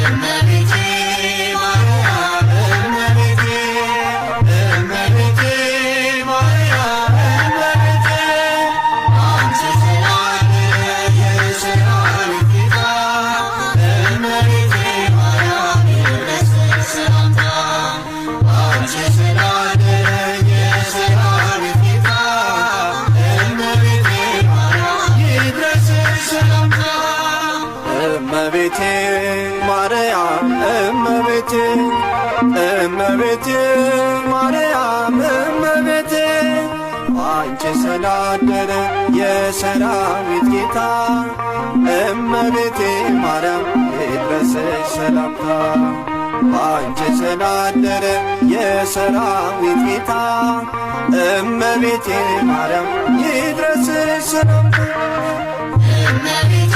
እመቤቴ ማርያም እመቤቴ፣ እመቤቴ ማርያም እመቤቴ፣ አንቺ ስላደረ የሰራዊት ጌታ፣ እመቤቴ ማርያም ይድረስሽ ሰላምታ። አንቺ ስላደረ የሰራዊት ጌታ፣ እመቤቴ ማርያም ይድረስሽ ሰላምታ። እመቤቴ ማርያም እመቤቴ፣ እመቤቴ ማርያም እመቤቴ፣ አንቺ ስላደረ የሰራዊት ጌታ፣ እመቤቴ ማርያም ይድረስሽ ሰላምታ። አንቺ ስላደረ የሰራዊት ጌታ፣ እመቤቴ ማርያም ይድረስሽ ሰላምታ። እመቤቴ